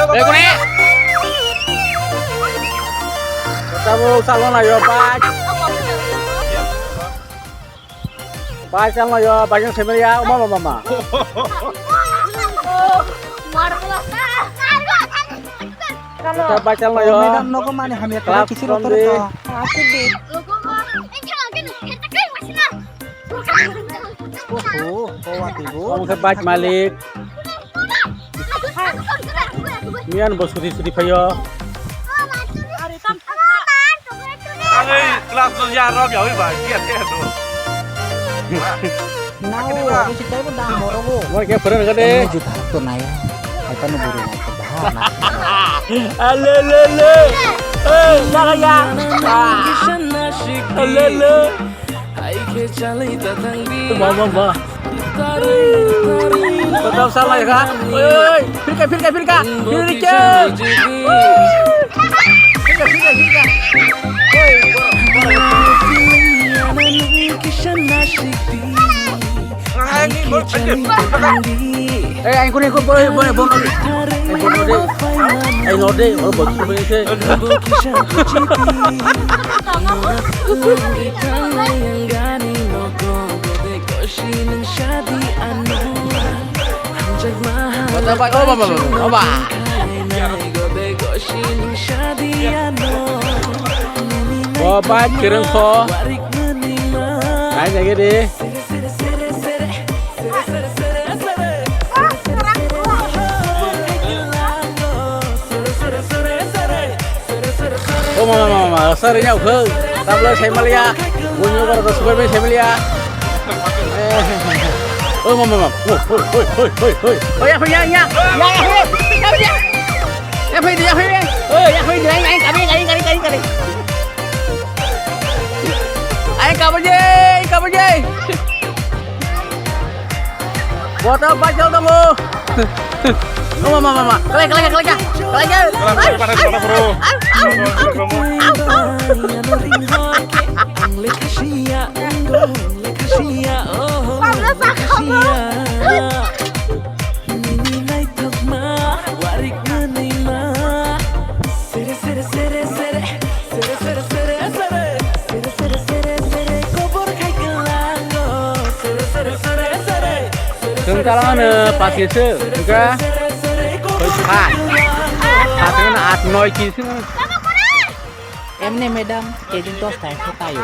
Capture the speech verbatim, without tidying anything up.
Ekone. Tabuk salon ayo bike. Bike salon ayo, bike yang semer ya, mama mama. Bike salon ayo. Madam, nogo mani hamya. Class kichiro from toro the to. Oho, ko wati bo. Omo khe bike malik. Miyan bo sudi sudi phayo. Ani class no ya rom ya wi ba, ya ya do. Nao, abo si taibo dam borogo. Mo khe phwrwng kha de. Juta to nai. Ai pano buru nai. Ale le le. Ei, jaga ya. Ale le. Ba ba ba. Kau salah ya kak? Oi, oi, oi. Firka, firka, firka. Firka. Firka, firka, firka. Oi. Eh, ang kunin ko boy, boy, bono. Ang bono de. Ay, no de, oh, boy, boy, boy. Bata bai, oh, baba, baba. Oh, bai, kireng ko. Ai, jage de. O mama, mama, mama, sari nyau khe. Tabla sai malia. Bunyo kor ko subai bai sai malia. O mama, mama. Oi, oi, oi, oi, oi. O ya, ya, ya. Ya, ya, ya. Ya, ya, ya. O ya, ya, ya. Ai, ai, kabe, ai, ai, ai, ai. Ai, kabe je, kabe je. Bota bajal tongo. Mama, mama, mama. Kalai, kalai, kalai, kalai. Kalai, kalai. Kalai, kalai, kalai, kalai, bro. Au, au, au, au, au. Ang lekha siya, ang lekha siya, oh, Pablo lekha siya. Nini naithokma, warik manima. Sere, sere, sere, sere. Sere, sere, sere, sere. Sere, sere, sere, sere. Kobor khai kelango. Sere, sere, sere, sere. Sere, sere, sere, sere. Chwng kalang ano pachi se, hwnkhe. Sere, sere, sere. Koi kha. Kha chwng ano at noi ki se. Emne madam, kg dos ta khe tayo.